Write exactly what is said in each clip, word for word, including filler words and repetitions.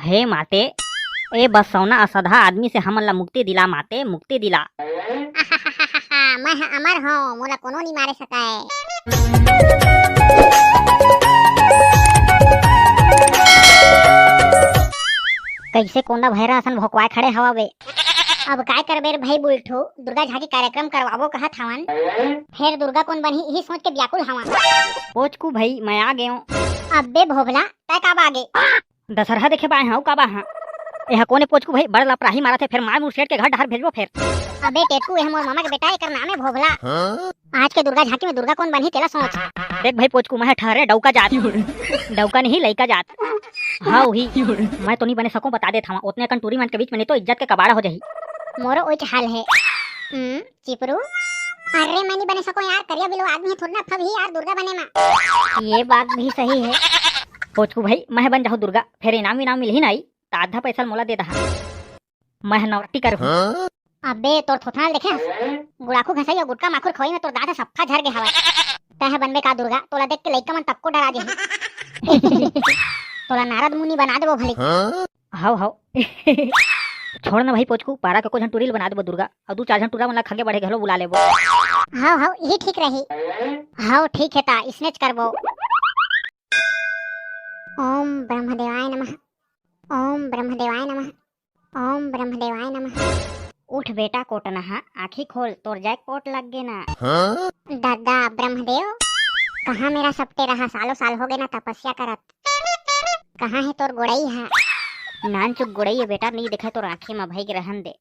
हे माते, ए बसौना असधा आदमी से हमन ला मुक्ति दिला माते, मुक्ति दिला। मैं ह अमर हौं, मोला कोनो नी मारे सकय। कइसे कोंदा भैरा असन भोकवाए खड़े हवा बे? अब काय करबे रे भाई बुल्ठू, दुर्गा झांकी कार्यक्रम करवाबो कहत हवन, फेर दुर्गा कोन बनही, इही सोच के व्याकुल हवन। पोचकू भाई, मैं आ गेंव। अब्बे भोभला, तै काब आगे? दशहरा देखे बर आए हंव, काब आहां? एहा कोने पोचकू भाई, बड़ लपराही मारत हे, फेर मार मुर सेठ के घर डहर भेजबो फेर। अबे टेटकू, एह मोर मामा के बेटा, एकर नाम हे भोभला। आज के दुर्गा झांकी में दुर्गा कोन बनही, तेला सोच। देख भाई पोचकू, मैं ह ठहरे डौका जात। डौका नहीं, लइका जात। हाँ, उही। मैं तो नहीं बने सकों, बता देत हवं। ओतने अकन टूरी मन के बीच में नहीं तो इज्जत के कबाड़ा हो जाही। मोरो उच हाल हे। हम्म, चिपरू। अरे, मैं नहीं बने सकों यार, करिया बिलवा आदमी हे, थोड़ी ना फबही यार दुर्गा बने मा। ये बात भी सही हे। पोचकू भाई, मैं बन जाहूं दुर्गा, फेर इनाम विनाम मिलही ना आई, त आधा पैसा ल मोला दे दहा। मैं ह नवरात्रि करहूं। हाँ? अबे, तोर थोथना ल देखे हस? गुड़ाखू घसई अउ गुटका माखुर खवई में तोर दांत ह सफ्फा झर गे हवय। तैं ह बनबे का दुर्गा? तोला देख के लइका मन तक्को डरा जही। तोला नारद मुनि बना देबो भली। हाँ? हव, हव। छोड़ ना भाई पोचकू, पारा के को झन टूरी ल बना देबो दुर्गा, अउ दू चार झन टूरा मन ला खगे बढ़े घलो बुला लेबो। हव, हव, इही ठीक रही। हव, ठीक हे ता, इसनेच करबो। ओम ब्रह्मदेवाय नमः। ओम ब्रह्मदेवाय नमः। ओम ब्रह्मदेवाय नमः। उठ बेटा कोटनहा, आँखी खोल, तोर जैकपॉट लग गे ना। हाँ? दादा ब्रह्मदेव, कहाँ मेरा सपटे रहा? सालों साल हो गे ना तपस्या करत। कहाँ हे तोर गोड़ई हा? नानचुक गोड़ई हे बेटा, नहीं दिखे तोर आँखी म भइग रहन दे।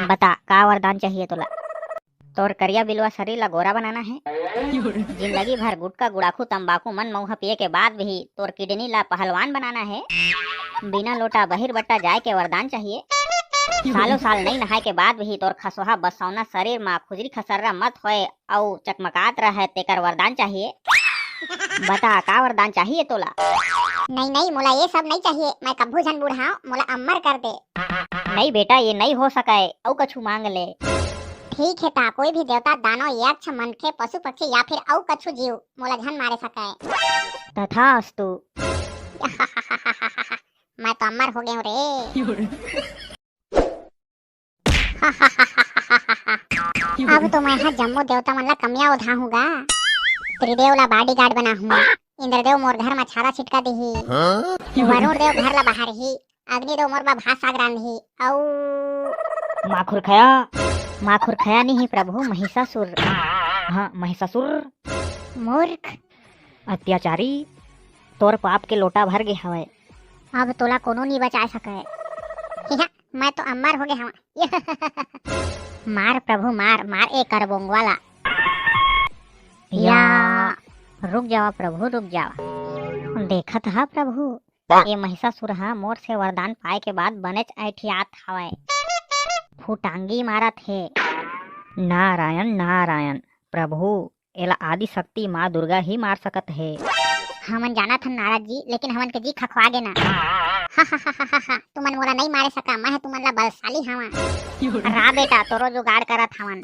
बता, का वरदान चाहिए तोला? तोर करिया बिलवा शरीर ला गोरा बनाना हे। जिंदगी भर गुटखा, गुड़ाखू, तंबाकू, मन मउहा पिए के बाद भी तोर किडनी ला पहलवान बनाना हे। बिना लोटा बहिर बट्टा जाए के वरदान चाहिए। सालों साल नई नहाए के बाद भी तोर खसोहा बसौना शरीर मा खुजरी खसर्रा मत होए अउ चकमकात रहे, तेकर वरदान चाहिए। बता, का वरदान चाहिए तोला? नहीं, नहीं, मोला ये सब नहीं चाहिए। मैं कभू झन बूढ़ाव, मोला अमर कर दे। नहीं बेटा, ये नहीं हो सकय, अउ कछु मांग ले। ठीक हे ता, कोई भी देवता, दानव, यक्ष, मनखे, पशु, पक्षी या फिर अउ कछु जीव मोला झन मारे सकय। तथास्तु। मैं तो अमर हो गेंव रे। अब तो मैं ह जम्मो देवता मन ला कमिया ओधाहूं गा। त्रिदेव ला बॉडीगार्ड बनाहूं। इंद्रदेव मोर घर मा छाला छिटका दिही। हाँ? वरुण देव घर ला बहारही। अग्निदेव मोर बर भात साग रांधही। अउ माखुर खया, माखुर खया नहीं प्रभु, महिषासुर। हाँ, महिषासुर। मूर्ख। अत्याचारी, तोर पाप के लोटा भर गे हवय। अब तोला कोनो नी बचा सकय। हिहा, मैं तो अमर हो गे हवं। मार प्रभु मार, मार ए करबोंगवा ला। या। रुक जावा प्रभु, रुक जावा। देखत हा प्रभु, ये महिषासुर हा मोर से वरदान पाए के बाद बनेच ऐठियात हवय। फुटांगी मारत हे। नारायण, नारायण, प्रभु, एला आदि शक्ति माँ दुर्गा ही मार सकत हे। हमन जानत हन नारद जी, लेकिन हमन के जी खखवा गे ना। तुमन मोला नई मारे सका, मैं ह तुमन ला बलशाली हवं। रा बेटा, तोरो जुगाड़ करत हवन।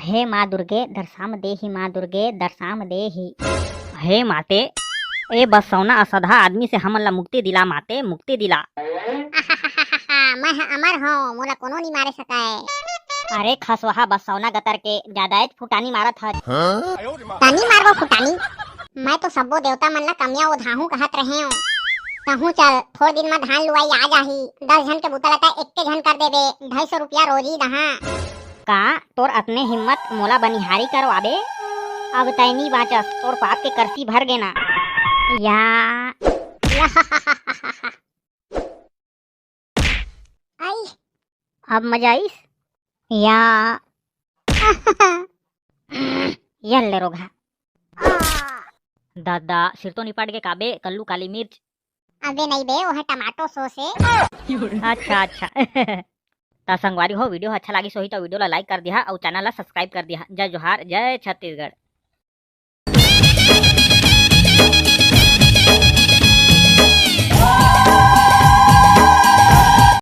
हे माँ दुर्गे, दरसाम देही, माँ दुर्गे, दरसाम देही। हे माते, ए बसौना असधा आदमी से हमन ला मुक्ति दिला माते, मुक्ति दिला। मैं ह अमर हौं, मोला कोनो नी मारे सकय। अरे खसवहा बसौना गतर के, जादाएच फुटानी मारत हस। हाँ? तानी मारबो फुटानी। मैं तो सब्बो देवता मन ला कमिया ओधाहूं कहत रहेंव। तहूं चल, थोड़ दिन म धान लुवाई आ जाही। दस झन के बुता ला तैं एक्के झन कर देबे, ढाई सौ रुपया रोजी दहा। का तोर अतने हिम्मत, मोला बनिहारी करवाबे? अब तैं नी बांचस, तोर पाप के करसी भर गे ना। या। आई। अब मजा आइस? या। या ले रोगहा। आ। दादा, सिर तो निपट गे काबे, कल्लू काली मिर्च। अबे नहीं बे, वो है टमाटो सॉस है। अच्छा, अच्छा। ता संगवारी हो, video ह अच्छा लागिस होही त video ला like कर दिहा अउ channel ला subscribe कर दिहा। जय जोहार, जय छत्तीसगढ़।